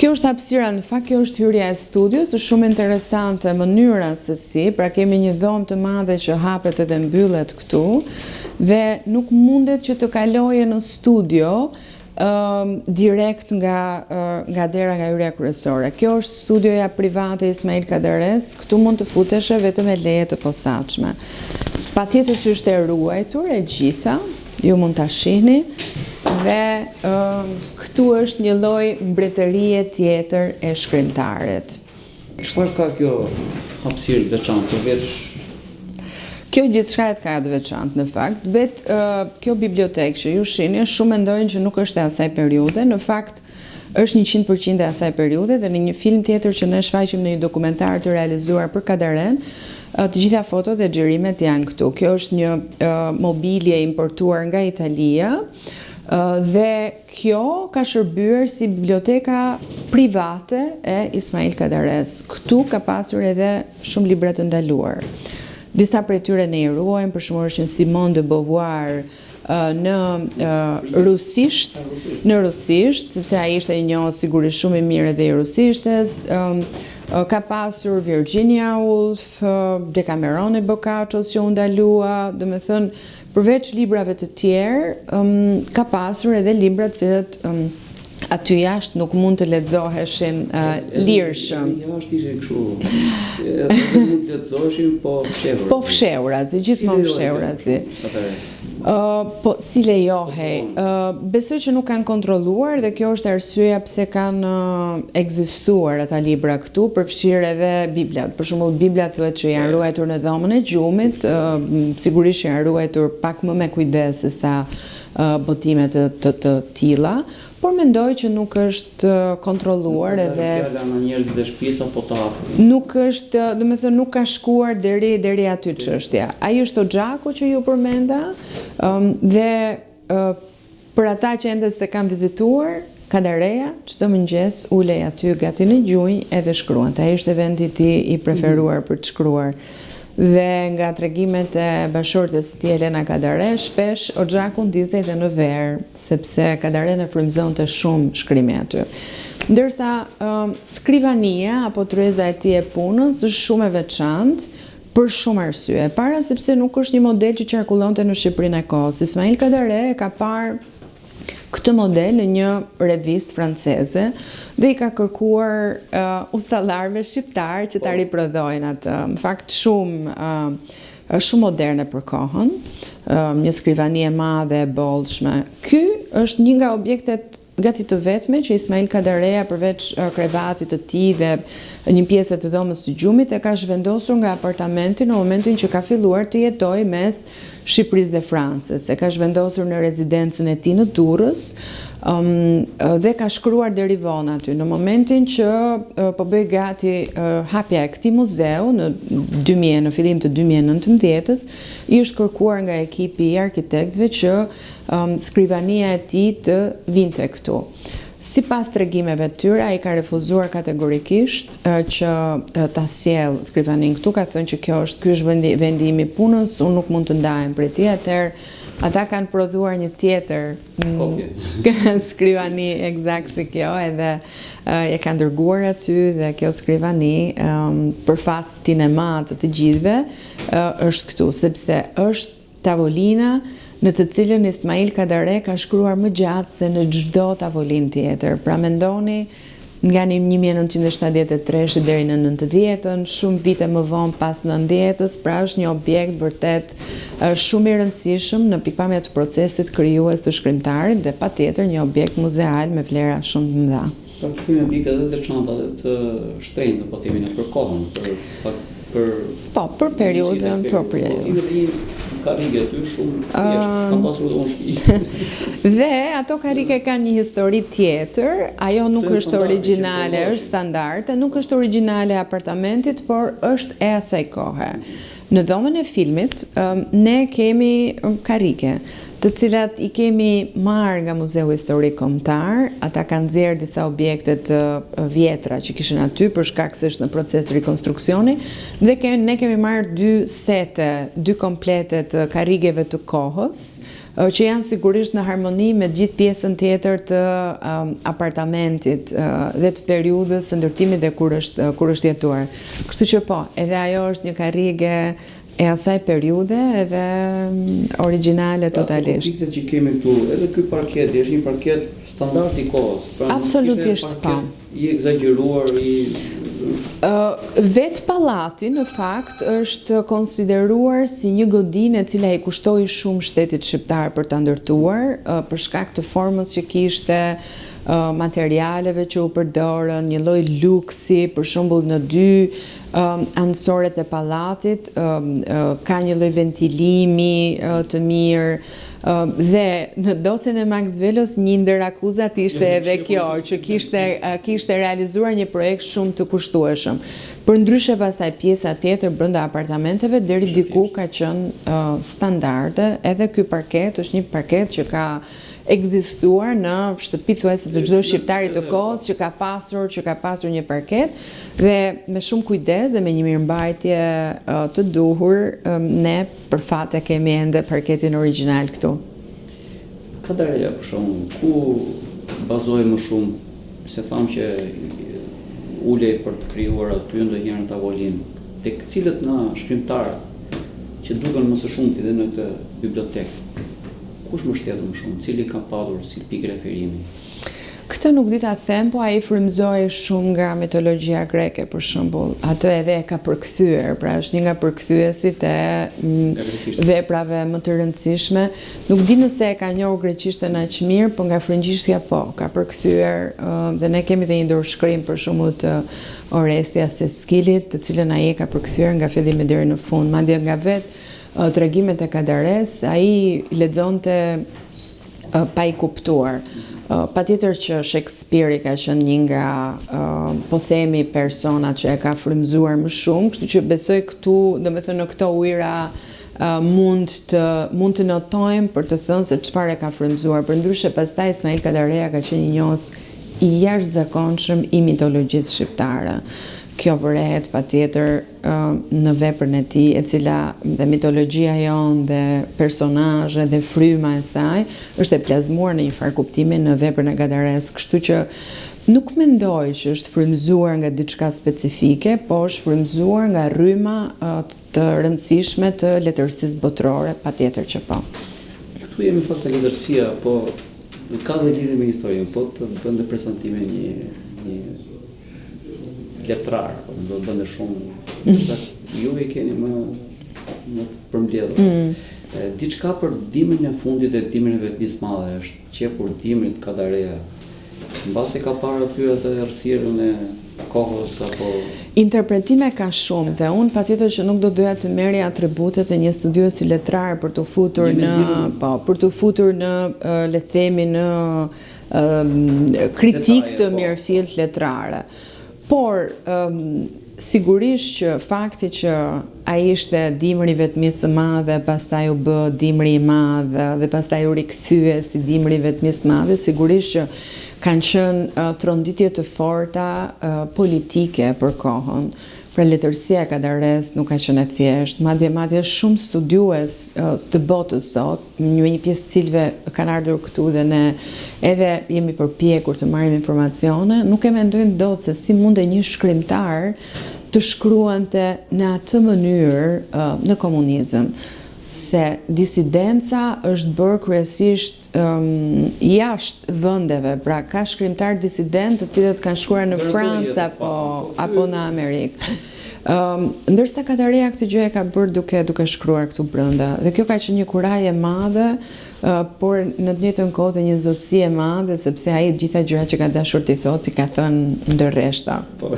Kjo është hapësira, në fakt kjo është hyrja e studios, është shumë interesante mënyra se si, pra kemi një dhomë të madhe që hapet edhe mbyllet këtu dhe nuk mundet që të kaloje në studio direkt nga nga dera nga hyrja kryesore. Kjo është studioja private e Ismail Kadaresë, këtu mund të futeshe vetëm me leje të posaçme. Patjetër që është e ruajtur e gjitha, ju mund ta shihni dhe këtu është një lloj mbretërie tjetër e shkrimtarit. Çfarë ka kjo hapësirë të veçantë përveç Kjo gjithçka e ka të veçantë në fakt. Vetë kjo bibliotekë që ju shihni, shumë mendojnë që nuk është e asaj periudhe, në fakt është 100% e asaj periudhe dhe në një film tjetër që ne shfaqim në një dokumentar të realizuar për Kadaren, të gjitha fotot dhe xhirimet janë këtu. Kjo është një mobilje importuar nga Italia dhe Kjo ka shërbyer si biblioteka private e Ismail Kadaresë. Këtu ka pasur edhe shumë libra të ndaluar. Disa prej tyre ne i ruajmë, për shembull është një Simone de Beauvoir në rusisht, në rusisht, sepse ai ishte një njohës sigurisht shumë i mirë edhe i rusishtes. Ka pasur Virginia Woolf, Decameron e Boccaccios që u ndalua, domethënë Përveç librave të tjerë, ka pasur edhe libra të cilët aty jashtë nuk mund të lexoheshin lirshëm. Edhe jashtë ishin kështu. Edhe mund të lexoheshin, po fshehurazi. Po fshehurazi, gjithmonë fshehurazi. Po si lejohej? Besoj që nuk kanë kontrolluar dhe kjo është arsyeja pse kanë ekzistuar ata libra këtu, përfshirë edhe Biblat. Për shembull, Biblat thuhet që janë ruajtur në dhomën e gjumit, sigurisht që janë ruajtur pak më me kujdes se sa botime të të të tilla, por mendoj që nuk është kontrolluar edhe Nuk ka fjala nga njerëzit e shtëpisë apo të afërm. Nuk është, domethënë nuk ka shkuar deri deri aty çështja. Ai është oxhaku që ju përmenda, dhe Për ata që ende s'e kanë vizituar, Kadareja çdo mëngjes ulej aty gati në gjunjë edhe shkruante. Ai ishte vendi i tij i preferuar për të shkruar. Dhe nga tregimet e bashkëshortes së tij Elena Kadare, shpesh oxhaku ndizej dhe në verë, sepse Kadarenë e frymëzonte shumë shkrimi aty. Ndërsa skrivania apo tryeza e tij e punës është shumë e veçantë, Për shumë arsye. E para sepse nuk është një model që qarkullonte në Shqipërinë e kohës. Ismail Kadare e ka parë këtë model në një revistë franceze dhe i ka kërkuar uh, ustallarëve shqiptarë që ta po. riprodhojnë atë. Në fakt shumë uh, është shumë moderne për kohën, uh, një skrivani e madhe e bollshme. Ky është një nga objektet gati të vetme që Ismail Kadareja përveç krevatit të tij dhe një pjese të dhomës së gjumit e ka zhvendosur nga apartamenti në momentin që ka filluar të jetojë mes Shqipërisë dhe Francës. E ka zhvendosur në rezidencën e tij në Durrës dhe ka shkruar deri vonë aty. Në momentin që po bëhej gati hapja e këtij muzeu në 2000 në fillim të 2019-ës, i është kërkuar nga ekipi i arkitektëve që skrivania e tij të vinte këtu. Sipas tregimeve të tyre, ai ka refuzuar kategorikisht që ta sjellë skrivaninë këtu, ka thënë që kjo është ky është vendi vendi im i punës, unë nuk mund të ndahem prej tij, atëherë ata kanë prodhuar një tjetër skrivani ekzakt si kjo edhe e kanë dërguar aty dhe kjo skrivani për fatin e madh të të gjithëve është këtu, sepse është Tavolina në të cilën Ismail Kadare ka shkruar më gjatë se në çdo tavolinë tjetër. Pra mendoni nga 1973 deri në nëntëdhjetën, shumë vite më vonë pas nëntëdhjetës, pra është një objekt vërtet shumë i rëndësishëm në pikëpamje të procesit krijues të shkrimtarit dhe patjetër një objekt muzeal me vlera shumë të mëdha. Pra këtu kemi objekte edhe të veçanta dhe të shtrenjta, po themi ne për kohën, për pak për Po, për periudhën, për periudhën. Po, kemi edhe një karrige aty shumë thjesht, kam pasur edhe unë shtëpi. Dhe ato karrige kanë një histori tjetër, ajo nuk është origjinale, është standarde, nuk është origjinale e apartamentit, por është e asaj kohe. Në dhomën e filmit, ne kemi karrige. Të cilat i kemi marrë nga Muzeu Historik Kombëtar, ata kanë nxjerrë disa objekte të vjetra që kishin aty për shkak se është në proces rikonstruksioni dhe ke, ne kemi marrë dy sete, dy komplete të karrigeve të kohës, që janë sigurisht në harmoni me gjithë pjesën tjetër të apartamentit dhe të periudhës së ndërtimit dhe kur është kur është jetuar. Kështu që po, edhe ajo është një karrige e asaj periudhe edhe origjinale pra, totalisht. Pra, objektet që kemi këtu, edhe ky parket, është një parket standard i kohës. Pra, Absolutisht po. I ekzagjeruar i Vetë pallati në fakt është konsideruar si një godinë e cila i kushtoi shumë shtetit shqiptar për ta ndërtuar, për shkak të formës që kishte, materialeve që u përdorën, një lloj luksi, për shembull në dy anësoret e pallatit, ka një lloj ventilimi të mirë, dhe në dosjen e Maks Velos një ndër akuzat ishte edhe kjo, që kishte kishte realizuar një projekt shumë të kushtueshëm. Përndryshe pastaj pjesa tjetër brenda apartamenteve deri diku ka qenë standarde, edhe ky parket është një parket që ka ekzistuar në shtëpi thuajse të çdo shqiptari të kohës që ka pasur që ka pasur një parket dhe me shumë kujdes dhe me një mirëmbajtje të duhur ne për fat e kemi ende parketin origjinal këtu. Kadareja për shembull, ku bazohej më shumë, se thamë që ulej për të krijuar aty ndonjëherë në tavolinë, tek cilët nga shkrimtarët që duken më së shumti dhe në këtë bibliotekë, Kush mbështetet më shumë, cili ka patur si pikë referimi? Këtë nuk di ta them, po ai frymëzohej shumë nga mitologjia greke për shembull. Atë edhe e ka përkthyer, pra është një nga përkthyesit e veprave më të rëndësishme. Nuk di nëse e ka njohur greqishten aq mirë, po nga frëngjishtja po, ka përkthyer dhe ne kemi dhe një dorëshkrim për shembull të Orestias së Eskilit, të cilën ai e ka përkthyer nga fillimi deri në fund, madje nga vetë Tregimet e Kadaresë, ai lexonte pa i kuptuar. Patjetër që Shekspiri ka qenë një nga, po themi, personat që e ka frymëzuar më shumë, kështu që besoj këtu, domethënë në këto ujëra mund të mund të notojmë për të thënë se çfarë e ka frymëzuar. Përndryshe pastaj Ismail Kadareja ka qenë një njohës i jashtëzakonshëm i mitologjisë shqiptare. Kjo vërehet patjetër në veprën e tij, e cila dhe mitologjia jonë dhe personazhe dhe fryma e saj është e plazmuar në një farë kuptimi në veprën e Kadaresë, kështu që nuk mendoj që është frymëzuar nga diçka specifike, po është frymëzuar nga rryma të rëndësishme të letërsisë botërore, patjetër që po. Këtu jemi në fakt te letërsia, po ka dhe lidhje me historinë, po të bënte prezantimin një një letrar, po do të bënte shumë, ndërsa ju i keni më më të përmbledhur. Mm. Diçka për dimrin e fundit e dimrin e vetmisë madhe, është qepur dimrit Kadareja. Mbase ka parë aty atë errësirën e kohës apo Interpretime ka shumë dhe unë patjetër që nuk do doja të merrja atributet e një studiuesi letrar për t'u futur në po, për t'u futur në le të themi në kritikë të po. mirëfilltë letrare. Por, sigurisht që fakti që ai ishte dimri i vetmisë së madhe, pastaj u bë dimri i madh dhe pastaj u rikthye si dimri i vetmisë së madhe, sigurisht që kanë qenë tronditje të forta politike për kohën. Pra letërsia e Kadaresë nuk ka qenë e thjeshtë, madje madje shumë studiues të botës sot, një një pjesë të cilëve kanë ardhur këtu dhe ne edhe jemi përpjekur të marrim informacione, nuk e mendojnë dot se si mundej një shkrimtar të shkruante në atë mënyrë në komunizëm se disidenca është bërë kryesisht um, jashtë vendeve, pra ka shkrimtarë disidentë të cilët kanë shkruar në Francë apo apo në Amerikë. Ëm, ndërsa Kadareja këtë gjë e ka bërë duke duke shkruar këtu brenda. Dhe kjo ka qenë një kurajë e madhe, por në të njëjtën kohë dhe një zotësi e madhe, sepse ai të gjitha gjërat që ka dashur t'i thotë i ka thënë ndër rreshta. Po.